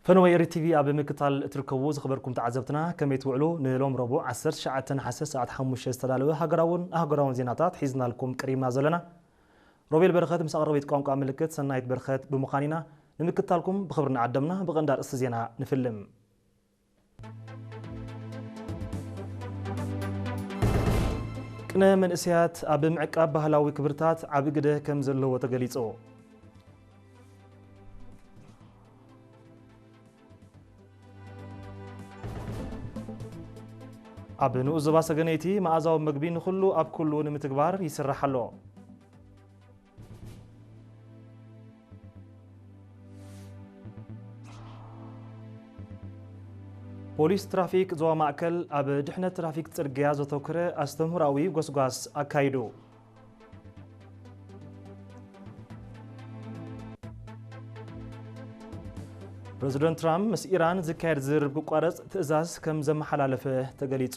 ፈነወ ኤሪ ቲቪ ኣብ ምክታል እትርከቡ ዝኸበርኩም ተዓዘብትና ከመይ ትውዕሉ? ንሎም ረቡዕ ዓሰርተ ትሽዓተ ነሓሰ ሰዓት ሓሙሽተ ዝተዳለወ ሃገራውን ኣህጉራውን ዜናታት ሒዝናልኩም ቀሪብና ዘለና። ሮቤል በረኸት ምስ ኣቕረቢት ቋንቋ ምልክት ሰናይት በረኸት ብምዃን ኢና ንምክታልኩም ብኽብሪ ንዓደምና። ብቐንዲ ኣርእስቲ ዜና ንፍልም። ቅነ መንእሰያት ኣብ ምዕቃብ ባህላዊ ክብርታት ዓቢ ግደ ከም ዘለዎ ተገሊጹ። ኣብ ንኡስ ዞባ ሰገነይቲ መኣዛዊ መግቢ ንኹሉ ኣብ ኩሉ ንምትግባር ይስራሕ ኣሎ። ፖሊስ ትራፊክ ዞባ ማእከል ኣብ ድሕነት ትራፊክ ጽርግያ ዘተኮረ ኣስተምህሮኣዊ ጎስጓስ ኣካይዱ። ፕረዚደንት ትራምፕ ምስ ኢራን ዝካየድ ዝርርብ ክቋረጽ ትእዛዝ ከም ዘመሓላለፈ ተገሊጹ።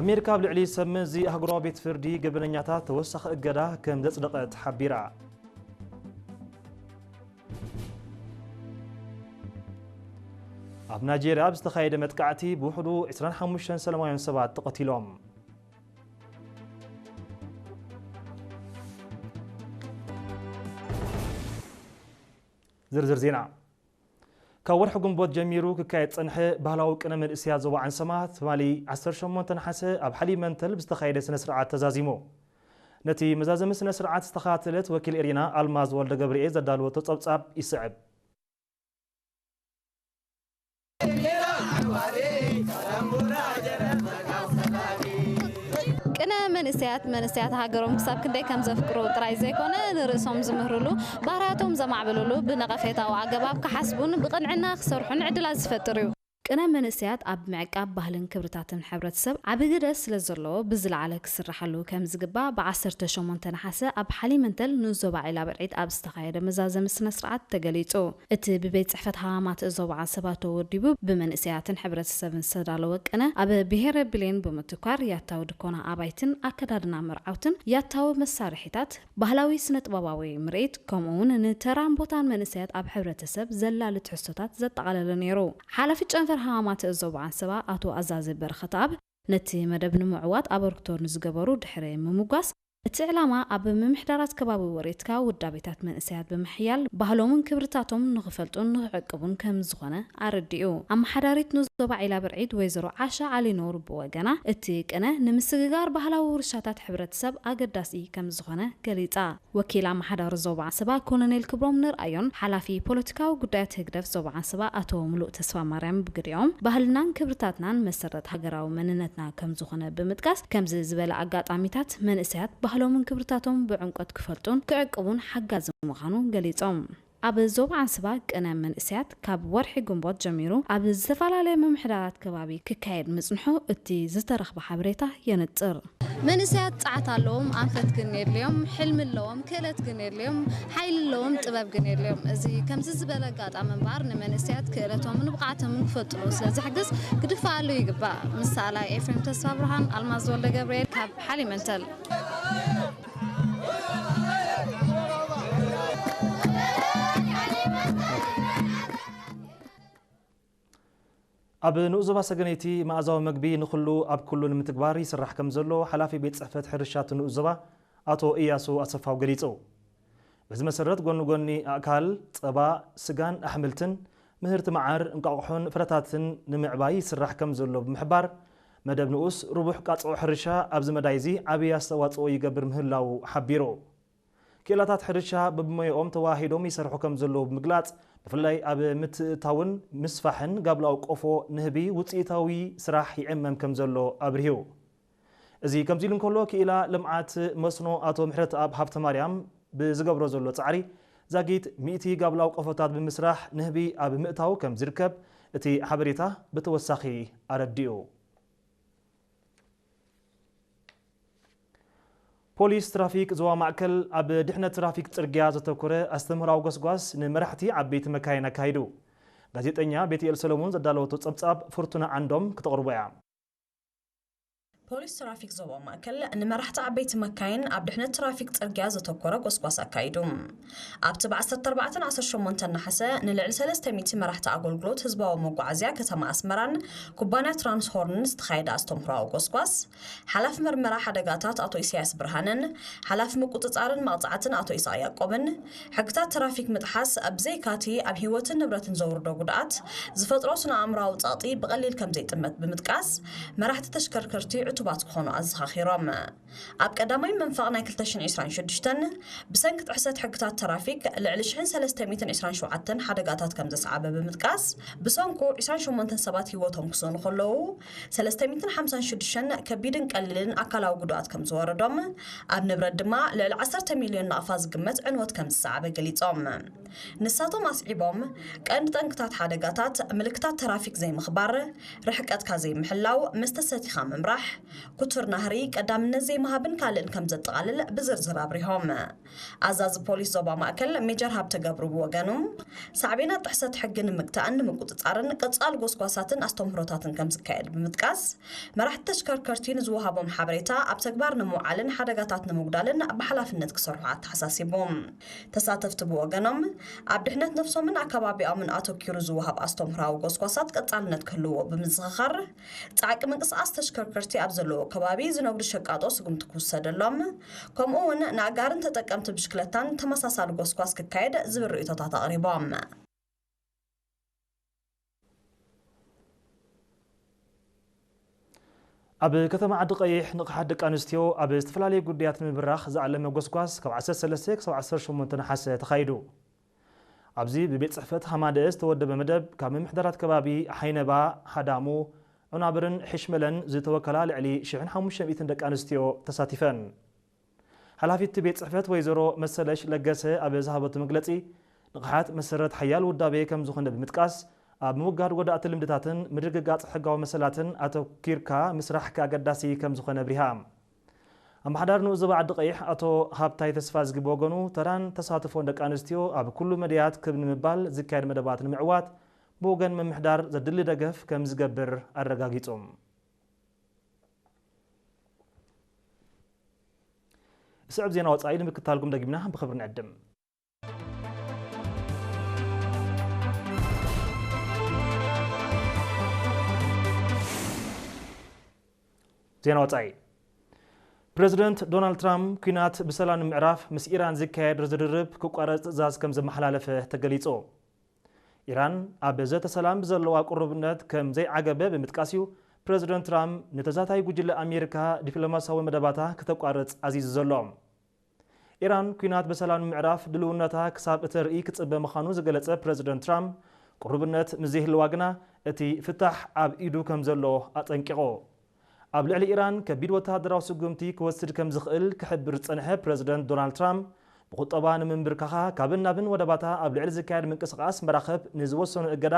ኣሜሪካ ኣብ ልዕሊ ሰብ መዚ ኣህጉራዊ ቤት ፍርዲ ገበነኛታት ተወሳኺ እገዳ ከም ዘጽደቐት ሓቢራ። ኣብ ናይጄርያ ኣብ ዝተኻየደ መጥቃዕቲ ብውሕዱ ዕስራን ሓሙሽተን ሰላማውያን ሰባት ተቐቲሎም። ዝርዝር ዜና። ካብ ወርሒ ግንቦት ጀሚሩ ክካየድ ጸንሐ ባህላዊ ቅነ መንእሰያት ዞባ ዓንሰባ ትማሊ ዓሰርተ ሸሞንተ ነሓሰ ኣብ ሓሊብ መንተል ብዝተኻየደ ስነ ስርዓት ተዛዚሙ። ነቲ መዛዘሚ ስነ ስርዓት ዝተኸታተለት ወኪል ኤሪና ኣልማዝ ወልደ ገብርኤል ዘዳለወቶ ጸብጻብ ይስዕብ። ቅነ መንእሰያት መንእሰያት ሃገሮም ክሳብ ክንደይ ከም ዘፍቅሩ ጥራይ ዘይኮነ ንርእሶም ዝምህርሉ፣ ባህርያቶም ዘማዕብልሉ፣ ብነቐፌታዊ ኣገባብ ክሓስቡን ብቕንዕና ክሰርሑን ዕድላት ዝፈጥር እዩ። ቅነ መንእሰያት ኣብ ምዕቃብ ባህልን ክብርታትን ሕብረተሰብ ዓቢ ግደ ስለ ዘለዎ ብዝለዓለ ክስርሓሉ ከም ዝግባእ ብ ዓሰርተ ሸሞንተ ነሓሰ ኣብ ሓሊመንተል ንኡስ ዞባ ዒላ ብርዒድ ኣብ ዝተኻየደ መዛዘሚ ስነ ስርዓት ተገሊጹ። እቲ ብቤት ጽሕፈት ሃማማት ዞባ ዓንሰባ ተወዲቡ ብመንእሰያትን ሕብረተሰብን ዝተዳለወ ቅነ ኣብ ብሄረ ብሌን ብምትኳር ያታዊ ድኮና ኣባይትን ኣከዳድና መርዓውትን ያታዊ መሳርሒታት ባህላዊ ስነ-ጥበባዊ ምርኢት፣ ከምኡ'ውን ንተራን ቦታን መንእሰያት ኣብ ሕብረተሰብ ዘላሊ ትሕዝቶታት ዘጠቓለለ ነይሩ። ሓላፊ ጨንፈር ሃማማት ዞባ ዓንሰባ ኣቶ ኣዛዚ በረኸትኣብ፣ ነቲ መደብ ንምዕዋት ኣበርክቶ ንዝገበሩ ድሕሪ ምምጓስ፣ እቲ ዕላማ ኣብ ምምሕዳራት ከባቢ ወሬትካ ውዳቤታት መንእሰያት ብምሕያል ባህሎምን ክብርታቶም ንኽፈልጡን ንኽዕቅቡን ከም ዝኾነ ኣረዲኡ። ኣመሓዳሪት ንኡስ ዞባ ዒላ ብርዒድ ወይዘሮ ዓሻ ዓሊኖር ብወገና፣ እቲ ቅነ ንምስግጋር ባህላዊ ውርሻታት ሕብረተሰብ ኣገዳሲ ከም ዝኾነ ገሊጻ። ወኪል ኣመሓዳሪ ዞባ ዓንሰባ ኮሎኔል ክብሮም ንርኣዮን ሓላፊ ፖለቲካዊ ጉዳያት ህግደፍ ዞባ ዓንሰባ ኣቶ ምሉእ ተስፋማርያም ብግዲኦም፣ ባህልናን ክብርታትናን መሰረት ሃገራዊ መንነትና ከም ዝኾነ ብምጥቃስ፣ ከምዚ ዝበለ ኣጋጣሚታት መንእሰያት ባህሎምን ክብርታቶም ብዕምቆት ክፈልጡን ክዕቅቡን ሓጋዚ ምዃኑ ገሊጾም። ኣብ ዞባ ዓንሰባ ቅነ መንእሰያት ካብ ወርሒ ግንቦት ጀሚሩ ኣብ ዝተፈላለየ ምምሕዳራት ከባቢ ክካየድ ምጽንሑ እቲ ዝተረኽበ ሓበሬታ የነጽር። መንእሰያት ጸዓት ኣለዎም፣ ኣንፈት ግን የድልዮም፣ ሕልሚ ኣለዎም፣ ክእለት ግን የድልዮም፣ ሓይሊ ኣለዎም፣ ጥበብ ግን የድልዮም። እዚ ከምዚ ዝበለ ኣጋጣሚ እምበኣር ንመንእሰያት ክእለቶምን ብቕዓቶምን ክፈልጥሉ ስለ ዝሕግዝ ክድፈኣሉ ይግባእ። ምስ ሰኣላይ ኤፍሬም ተስፋ ብርሃን፣ ኣልማዝ ወልደ ገብርኤል ካብ ሓሊመንተል። ኣብ ንኡስ ዞባ ሰገነይቲ መኣዛዊ መግቢ ንኹሉ ኣብ ኩሉ ንምትግባር ይስራሕ ከም ዘሎ ሓላፊ ቤት ጽሕፈት ሕርሻት ንኡስ ዞባ ኣቶ እያሱ ኣሰፋው ገሊጹ። በዚ መሰረት ጎኒ ጎኒ ኣእካል፣ ጸባ፣ ስጋን ኣሕምልትን፣ ምህርቲ መዓር፣ እንቋቑሖን ፍረታትን ንምዕባይ ይስራሕ ከም ዘሎ ብምሕባር፣ መደብ ንኡስ ርቡሕ ቃጽዖ ሕርሻ ኣብዚ መዳይ እዚ ዓብዪ ኣስተዋጽኦ ይገብር ምህላዉ ሓቢሩ። ክኢላታት ሕርሻ በብሞያኦም ተወሃሂዶም ይሰርሑ ከም ዘለዉ ብምግላጽ፣ ብፍላይ ኣብ ምትእትታውን ምስፋሕን ጋብላዊ ቆፎ ንህቢ ውጽኢታዊ ስራሕ ይዕመም ከም ዘሎ ኣብርሂቡ። እዚ ከምዚ ኢሉ እንከሎ፣ ክኢላ ልምዓት መስኖ ኣቶ ምሕረተኣብ ሃብተማርያም ብዝገብሮ ዘሎ ጻዕሪ፣ ዛጊት ሚእቲ ጋብላዊ ቆፎታት ብምስራሕ ንህቢ ኣብ ምእታው ከም ዝርከብ እቲ ሓበሬታ ብተወሳኺ ኣረዲኡ። ፖሊስ ትራፊክ ዞባ ማእከል ኣብ ድሕነት ትራፊክ ጽርግያ ዘተኮረ ኣስተምህራዊ ጎስጓስ ንመራሕቲ ዓበይቲ መካይን ኣካይዱ። ጋዜጠኛ ቤትኤል ሰለሙን ዘዳለወቶ ጸብጻብ ፍርቱና ዓንዶም ክተቕርቦ እያ። ፖሊስ ትራፊክ ዞባ ማእከል ንመራሕቲ ዓበይቲ መካይን ኣብ ድሕነት ትራፊክ ጽርግያ ዘተኮረ ጎስጓስ ኣካይዱ። ኣብቲ ብ ዓሰርተ ኣርባዕተ ዓሰርተ ሸሞንተ ነሓሰ ንልዕሊ ሰለስተ ሚእቲ መራሕቲ ኣገልግሎት ህዝባዊ መጓዓዝያ ከተማ ኣስመራን ኩባንያ ትራንስሆርንን ዝተኻየደ ኣስተምህሮኣዊ ጎስጓስ፣ ሓላፊ መርመራ ሓደጋታት ኣቶ ኢሳያስ ብርሃነን ሓላፊ ምቁጽጻርን መቕጻዕትን ኣቶ ኢሳቅ ያቆብን፣ ሕግታት ትራፊክ ምጥሓስ ብዘይካቲ ኣብ ህይወትን ንብረትን ዘውርዶ ጉድኣት ዝፈጥሮ ስነ ኣእምራዊ ጸቕጢ ብቐሊል ከም ዘይጥመት ብምጥቃስ፣ መራሕቲ ተሽከርከርቲ ዕቱባት ክኾኑ ኣዘኻኺሮም። ኣብ ቀዳማይ መንፈቕ ናይ ክልተ ሽሕን ዕስራን ሽዱሽተን ብሰንኪ ጥሕሰት ሕግታት ትራፊክ ልዕሊ ሽሕን ሰለስተ ሚእትን ዕስራን ሸውዓተን ሓደጋታት ከም ዘስዓበ ብምጥቃስ፣ ብሰንኩ ዕስራን ሸሞንተን ሰባት ህይወቶም ክስእኑ ከለዉ፣ ሰለስተ ሚእትን ሓምሳን ሽዱሽተን ከቢድን ቀሊልን ኣካላዊ ጉድኣት ከም ዝወረዶም፣ ኣብ ንብረት ድማ ልዕሊ ዓሰርተ ሚልዮን ናቕፋ ዝግመት ዕንወት ከም ዝሰዓበ ገሊጾም። ንሳቶም ኣስዒቦም፣ ቀንዲ ጠንቅታት ሓደጋታት ምልክታት ትራፊክ ዘይምኽባር፣ ርሕቀትካ ዘይምሕላው፣ መስተ ሰቲኻ ምምራሕ፣ ክቱር ናህሪ፣ ቀዳምነት ዘይምሃብን ካልእን ከም ዘጠቓልል ብዝርዝር ኣብሪሆም። ኣዛዚ ፖሊስ ዞባ ማእከል ሜጀር ሃብተ ገብሩ ብወገኑ፣ ሳዕቤናት ጥሕሰት ሕጊ ንምግታእን ንምቁጽጻርን ቀጻሊ ጎስጓሳትን ኣስተምህሮታትን ከም ዝካየድ ብምጥቃስ፣ መራሕቲ ተሽከርከርቲ ንዝወሃቦም ሓበሬታ ኣብ ተግባር ንምውዓልን ሓደጋታት ንምጉዳልን ብሓላፍነት ክሰርሑ ኣተሓሳሲቡ። ተሳተፍቲ ብወገኖም፣ ኣብ ድሕነት ነፍሶምን ኣከባቢኦምን ኣተኪሩ ዝወሃብ ኣስተምህሮኣዊ ጎስጓሳት ቀጻልነት ክህልዎ ብምዝኽኻር፣ ጻዕቂ ምንቅስቓስ ተሽከርከርቲ ኣብ ዘለዎ ከባቢ ዝነግዱ ሸቃጦ ስጉምቲ ክውሰደሎም፣ ከምኡ እውን ንኣጋርን ተጠቀምቲ ብሽክለታን ተመሳሳሊ ጎስጓስ ክካየድ ዝብል ርእይቶታት ኣቕሪቦም። ኣብ ከተማ ዓዲ ቀይሕ ንቕሓት ደቂ ኣንስትዮ ኣብ ዝተፈላለዩ ጉዳያት ንምብራኽ ዝዓለመ ጎስጓስ ካብ ዓሰርተ ሰለስተ ክሳብ ዓሰርተ ሸሞንተ ነሓሰ ተኻይዱ። ኣብዚ ብቤት ጽሕፈት ሃማደኤ ዝተወደበ መደብ ካብ ምምሕዳራት ከባቢ ሓይነባ፣ ሃዳሙ፣ ዑናብርን ሕሽመለን ዝተወከላ ልዕሊ ሽሕን ሓሙሽተ ሚእትን ደቂ ኣንስትዮ ተሳቲፈን። ሓላፊት ቤት ጽሕፈት ወይዘሮ መሰለሽ ለገሰ ኣብ ዝሃበቶ መግለጺ፣ ንቕሓት መሰረት ሓያል ውዳቤ ከም ዝኾነ ብምጥቃስ፣ ኣብ ምውጋድ ጎዳእቲ ልምድታትን ምድግጋጽ ሕጋዊ መሰላትን ኣተኪርካ ምስራሕ ኣገዳሲ ከም ዝኾነ ኣብሪሃ። ኣመሓዳሪ ንኡስ ዞባ ዓዲ ቀይሕ ኣቶ ሃብታይ ተስፋዝጊ ብወገኑ፣ ተራን ተሳትፎን ደቂ ኣንስትዮ ኣብ ኩሉ መድያት ክብ ንምባል ዝካየድ መደባት ንምዕዋት ብወገን ምምሕዳር ዘድሊ ደገፍ ከም ዝገብር ኣረጋጊጹ። ስዕብ ዜና ወጻኢ ንምክታልኩም ደጊምና ብኽብሪ ንዕድም። ዜና ወጻኢ። ፕረዚደንት ዶናልድ ትራምፕ ኲናት ብሰላም ንምዕራፍ ምስ ኢራን ዝካየድ ዝርርብ ክቋረጽ ትእዛዝ ከም ዘመሓላለፈ ተገሊጹ። ኢራን ኣብ ዘተ ሰላም ብዘለዋ ቅሩብነት ከም ዘይዓገበ ብምጥቃስ እዩ ፕረዚደንት ትራምፕ ንተዛታይ ጉጅለ ኣሜሪካ ዲፕሎማስያዊ መደባታ ክተቋርጽ ኣዚዙ ዘሎ። ኢራን ኲናት ብሰላም ንምዕራፍ ድልውነታ ክሳብ እተርኢ ክጽበ ምዃኑ ዝገለጸ ፕረዚደንት ትራምፕ፣ ቅሩብነት ምስ ዘይህልዋ ግና እቲ ፍታሕ ኣብ ኢዱ ከም ዘሎ ኣጠንቂቑ። ኣብ ልዕሊ ኢራን ከቢድ ወተሃደራዊ ስጉምቲ ክወስድ ከም ዝኽእል ክሕብር ዝጸንሐ ፕረዚደንት ዶናልድ ትራምፕ፣ ብቁጠባ ንምንብርካኻ ካብን ናብን ወደባታ ኣብ ልዕሊ ዝካየድ ምንቅስቓስ መራኽብ ንዝወሰኖ እገዳ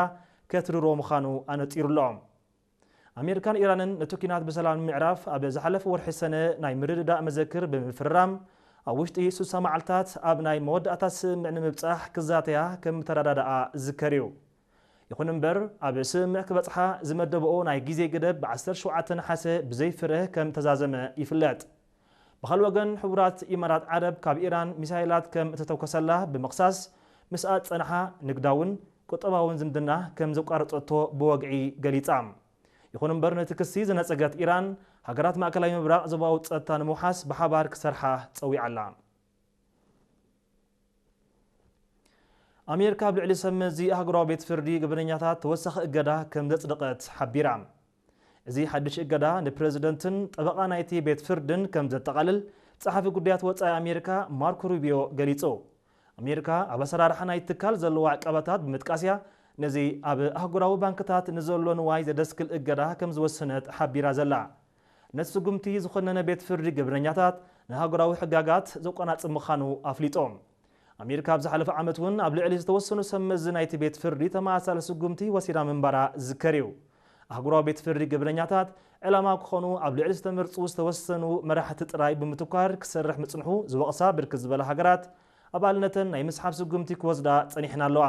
ከትርሮ ምዃኑ ኣነጺሩ ኣሎ። ኣሜሪካን ኢራንን ነቲ ኲናት ብሰላም ንምዕራፍ ኣብ ዝሓለፈ ወርሒ ሰነ ናይ ምርድዳእ መዘክር ብምፍርራም፣ ኣብ ውሽጢ ስሳ መዓልታት ኣብ ናይ መወዳእታ ስምምዕ ንምብጻሕ ክዛተያ ከም እተረዳድኣ ዝዝከር እዩ። ይኹን እምበር፣ ኣብ ስምምዕ ክበጽሓ ዝመደበኦ ናይ ግዜ ገደብ ብ ዓሰርተ ሸውዓተ ነሓሰ ብዘይ ፍረ ከም እተዛዘመ ይፍለጥ። ብኻልእ ወገን፣ ሕቡራት ኢማራት ዓረብ ካብ ኢራን ሚሳይላት ከም እተተኮሰላ ብምኽሳስ፣ ምስኣ ዝጸንሓ ንግዳውን ቁጠባውን ዝምድና ከም ዘቋረጸቶ ብወግዒ ገሊጻ። ይኹን እምበር፣ ነቲ ክሲ ዝነጸገት ኢራን፣ ሃገራት ማእከላይ ምብራቕ ዞባዊ ጸጥታ ንምውሓስ ብሓባር ክሰርሓ ጸዊዓ ኣላ። ኣሜሪካ ኣብ ልዕሊ ሰብ መዚ ኣህጉራዊ ቤት ፍርዲ ገበነኛታት ተወሳኺ እገዳ ከም ዘጽደቐት ሓቢራ። እዚ ሓድሽ እገዳ ንፕረዚደንትን ጠበቓ ናይቲ ቤት ፍርድን ከም ዘጠቓልል ጸሓፊ ጉዳያት ወጻኢ ኣሜሪካ ማርኮ ሩቢዮ ገሊጹ። ኣሜሪካ ኣብ ኣሰራርሓ ናይ ትካል ዘለዋ ዕቀባታት ብምጥቃስ እያ ነዚ ኣብ ኣህጉራዊ ባንክታት ንዘሎ ንዋይ ዘደስክል እገዳ ከም ዝወሰነት ሓቢራ ዘላ። ነቲ ስጉምቲ ዝኾነነ ቤት ፍርዲ ገበነኛታት ንኣህጉራዊ ሕጋጋት ዘቆናጽብ ምዃኑ ኣፍሊጡ። ኣሜሪካ ኣብ ዝሓለፈ ዓመት እውን ኣብ ልዕሊ ዝተወሰኑ ሰብ መዚ ናይቲ ቤት ፍርዲ ተመሳሳሊ ስጉምቲ ወሲዳ ምንባራ ዝዝከር እዩ። ኣህጉራዊ ቤት ፍርዲ ገበነኛታት ዕላማ ክኾኑ ኣብ ልዕሊ ዝተመርጹ ዝተወሰኑ መራሕቲ ጥራይ ብምትኳር ክሰርሕ ምጽንሑ ዝወቕሳ ብርክት ዝበላ ሃገራት ኣባልነተን ናይ ምስሓብ ስጉምቲ ክወስዳ ጸኒሕን ኣለዋ።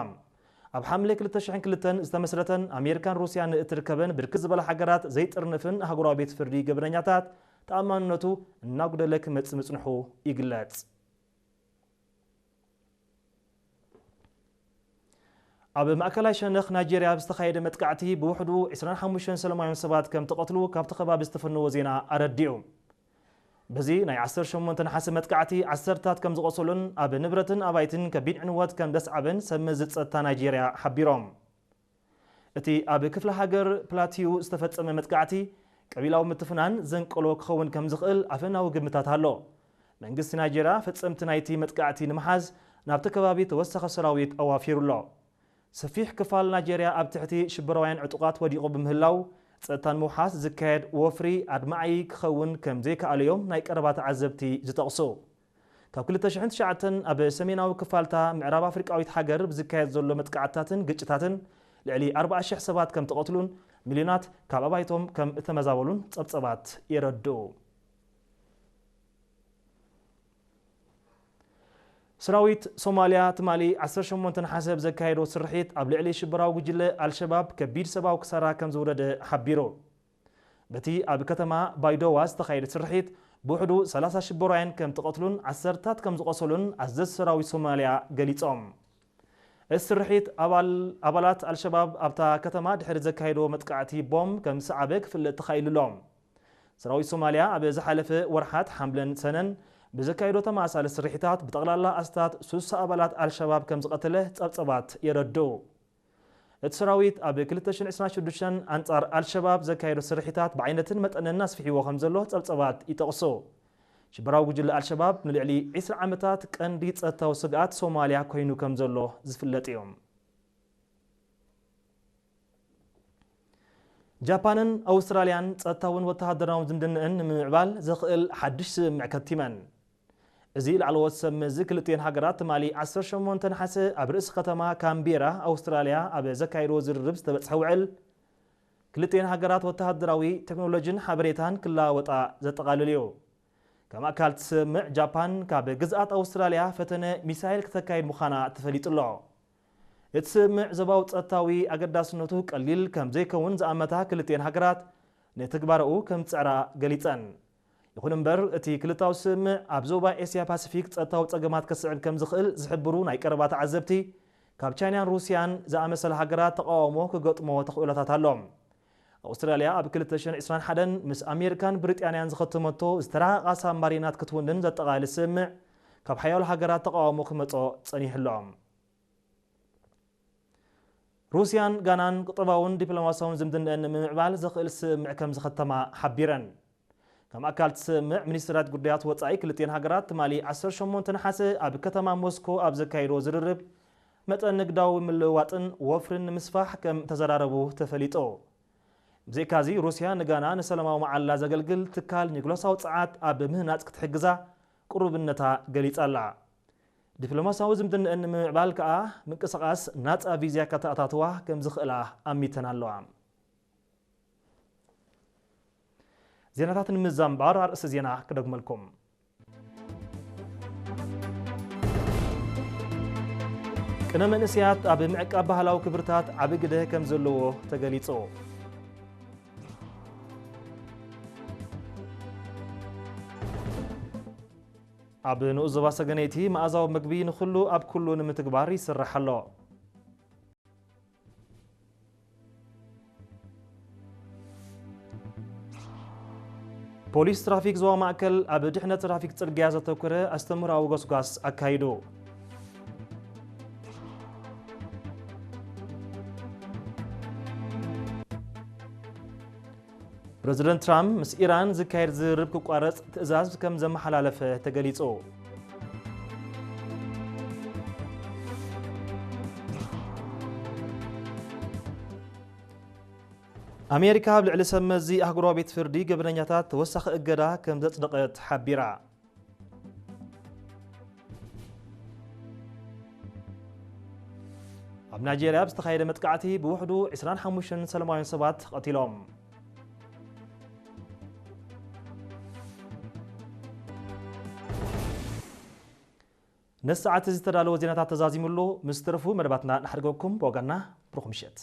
ኣብ ሓምለ ክልተ ሽሕን ክልተን ዝተመስረተን ኣሜሪካን ሩስያን እትርከበን ብርክት ዝበላ ሃገራት ዘይጥርንፍን ኣህጉራዊ ቤት ፍርዲ ገበነኛታት ተኣማንነቱ እናጉደለ ክመጽእ ምጽንሑ ይግለጽ። ኣብ ማእከላይ ሸነኽ ናይጄርያ ብዝተኻየደ መጥቃዕቲ ብውሕዱ ዕስራን ሓሙሽተን ሰላማውያን ሰባት ከም ተቐትሉ ካብቲ ከባቢ ዝተፈነወ ዜና ኣረዲኡ። በዚ ናይ ዓሰርተ ሸሞንተ ነሓሰ መጥቃዕቲ ዓሰርታት ከም ዝቖሰሉን ኣብ ንብረትን ኣባይትን ከቢድ ዕንወት ከም ዘስዓበን ሰብ መዚ ጸጥታ ናይጄርያ ሓቢሮም። እቲ ኣብ ክፍለ ሃገር ፕላቲዩ ዝተፈጸመ መጥቃዕቲ ቀቢላዊ ምትፍናን ዘንቀሎ ክኸውን ከም ዝኽእል ኣፈናዊ ግምታት ኣሎ። መንግስቲ ናይጄርያ ፈጸምቲ ናይቲ መጥቃዕቲ ንምሓዝ ናብቲ ከባቢ ተወሳኺ ሰራዊት ኣዋፊሩ ኣሎ። ሰፊሕ ክፋል ናይጄርያ ኣብ ትሕቲ ሽበራውያን ዕጡቓት ወዲቑ ብምህላው፣ ጸጥታ ንምውሓስ ዝካየድ ወፍሪ ኣድማዒ ክኸውን ከም ዘይከኣለ'ዮም ናይ ቀረባ ተዓዘብቲ ዝጠቕሱ። ካብ ክልተ ሽሕን ትሽዓተን ኣብ ሰሜናዊ ክፋልታ ምዕራብ ኣፍሪቃዊት ሃገር ብዝካየድ ዘሎ መጥቃዕትታትን ግጭታትን ልዕሊ ኣርባዓ ሽሕ ሰባት ከም ተቐትሉን ሚልዮናት ካብ ኣባይቶም ከም እተመዛበሉን ጸብጸባት የረድኡ። ሰራዊት ሶማልያ ትማሊ ዓሰርተ ሸሞንተ ነሓሰ ብዘካየዶ ስርሒት ኣብ ልዕሊ ሽበራዊ ጉጅለ ኣልሸባብ ከቢድ ሰብኣዊ ክሳራ ከም ዝወረደ ሓቢሩ። በቲ ኣብ ከተማ ባይዶዋ ዝተኻየደ ስርሒት ብውሕዱ ሰላሳ ሽበራውያን ከም ተቐትሉን ዓሰርታት ከም ዝቖሰሉን ኣዘዝቲ ሰራዊት ሶማልያ ገሊጾም። እቲ ስርሒት ኣባል-፣ ኣባላት ኣልሸባብ ኣብታ ከተማ ድሕሪ ዘካየዶ መጥቃዕቲ ቦምብ ከም ዝሰዓበ ክፍለጥ ተኻኢሉ ኣሎ። ሰራዊት ሶማልያ ኣብ ዝሓለፈ ወርሓት ሓምለን ሰነን ብዘካየዶ ተመሳሳሊ ስርሒታት ብጠቕላላ ኣስታት ሱሳ ኣባላት ኣልሸባብ ከም ዝቐተለ ጸብጸባት የረድኡ። እቲ ሰራዊት ኣብ ክልተ ሽሕን ዕስራን ሽዱሽተን ኣንጻር ኣልሸባብ ዘካየዶ ስርሒታት ብዓይነትን መጠንን ኣስፊሕዎ ከም ዘሎ ጸብጸባት ይጠቕሱ። ሽበራዊ ጉጅለ ኣልሸባብ ንልዕሊ ዕስራ ዓመታት ቀንዲ ጸጥታዊ ስግኣት ሶማልያ ኮይኑ ከም ዘሎ ዝፍለጥ እዩ። ጃፓንን ኣውስትራልያን ጸጥታውን ወተሃደራውን ዝምድንእን ንምምዕባል ዘኽእል ሓድሽ ስምምዕ ከቲመን። እዚ ላዕለዎት ሰብ መዚ ክልቲኤን ሃገራት ትማሊ ዓሰርተ ሸሞንተ ነሓሰ ኣብ ርእሲ ከተማ ካምቤራ ኣውስትራልያ ኣብ ዘካየድዎ ዝርርብ ዝተበጽሐ ውዕል፣ ክልቲኤን ሃገራት ወተሃደራዊ ቴክኖሎጂን ሓበሬታን ክለዋወጣ ዘጠቓልል እዩ። ከም ኣካል እቲ ስምምዕ፣ ጃፓን ካብ ግዝኣት ኣውስትራልያ ፈተነ ሚሳይል ክተካይድ ምዃና ተፈሊጡ ኣሎ። እቲ ስምምዕ ዞባዊ ጸጥታዊ ኣገዳስነቱ ቀሊል ከም ዘይከውን ዝኣመታ ክልቲኤን ሃገራት ንትግባረኡ ከም ዝጽዕራ ገሊጸን። ይኹን እምበር፣ እቲ ክልታዊ ስምምዕ ኣብ ዞባ ኤስያ ፓሲፊክ ጸጥታዊ ጸገማት ከስዕብ ከም ዝኽእል ዝሕብሩ ናይ ቀረባ ተዓዘብቲ፣ ካብ ቻይናን ሩስያን ዝኣመሰላ ሃገራት ተቓውሞ ክገጥሞ ተኽእሎታት ኣሎ። ኣውስትራልያ ኣብ ክልተ ሽሕን ዕስራን ሓደን ምስ ኣሜሪካን ብሪጣንያን ዝኸተመቶ ዝተራቐቓ ሳብማሪናት ክትውንን ዘጠቓልል ስምምዕ ካብ ሓያሎ ሃገራት ተቓውሞ ክመጾ ጸኒሑ ኣሎ። ሩስያን ጋናን ቁጠባውን ዲፕሎማሲያውን ዝምድንአን ንምምዕባል ዘኽእል ስምምዕ ከም ዝኸተማ ሓቢረን። ከም ኣካል እቲ ስምምዕ፣ ሚኒስትራት ጉዳያት ወጻኢ ክልቲኤን ሃገራት ትማሊ ዓሰርተ ሸሞንተ ነሓሰ ኣብ ከተማ ሞስኮ ኣብ ዘካየድዎ ዝርርብ፣ መጠን ንግዳዊ ምልውዋጥን ወፍርን ንምስፋሕ ከም ተዘራረቡ ተፈሊጡ። ብዘይካዚ፣ ሩስያ ንጋና ንሰላማዊ መዓላ ዘገልግል ትካል ኒኩለሳዊ ጸዓት ኣብ ምህናጽ ክትሕግዛ ቅሩብነታ ገሊጻ ኣላ። ዲፕሎማሲያዊ ዝምድንአን ንምምዕባል ከኣ ምንቅስቓስ ናጻ ቪዛ ከተኣታትዋ ከም ዝኽእላ ኣሚተን ኣለዋ። ዜናታት ንምዛምባር ኣርእስቲ ዜና ክደግመልኩም። ቅነ መንእሰያት ኣብ ምዕቃብ ባህላዊ ክብርታት ዓቢ ግደ ከም ዘለዎ ተገሊጹ። ኣብ ንኡስ ዞባ ሰገነይቲ መኣዛዊ መግቢ ንኹሉ ኣብ ኩሉ ንምትግባር ይስራሕ ኣሎ። ፖሊስ ትራፊክ ዞባ ማእከል ኣብ ድሕነት ትራፊክ ጽርግያ ዘተኮረ ኣስተምህሮኣዊ ጎስጓስ ኣካይዱ። ፕረዚደንት ትራምፕ ምስ ኢራን ዝካየድ ዝርርብ ክቋረጽ ትእዛዝ ከም ዘመሓላለፈ ተገሊጹ። ኣሜሪካ ኣብ ልዕሊ ሰብ መዚ ኣህጉራዊ ቤት ፍርዲ ገበነኛታት ተወሳኺ እገዳ ከም ዘጽደቐት ሓቢራ። ኣብ ናይጄርያ ብዝተኻየደ መጥቃዕቲ ብውሕዱ ዕስራን ሓሙሽተን ሰላማውያን ሰባት ቀቲሎም። ነዚ ሰዓት እዚ ዝተዳለወ ዜናታት ተዛዚሙ ኣሎ። ምስ ተረፉ መደባትና ንሓድገኩም። ብወገንና ብሩኽ ምሸት።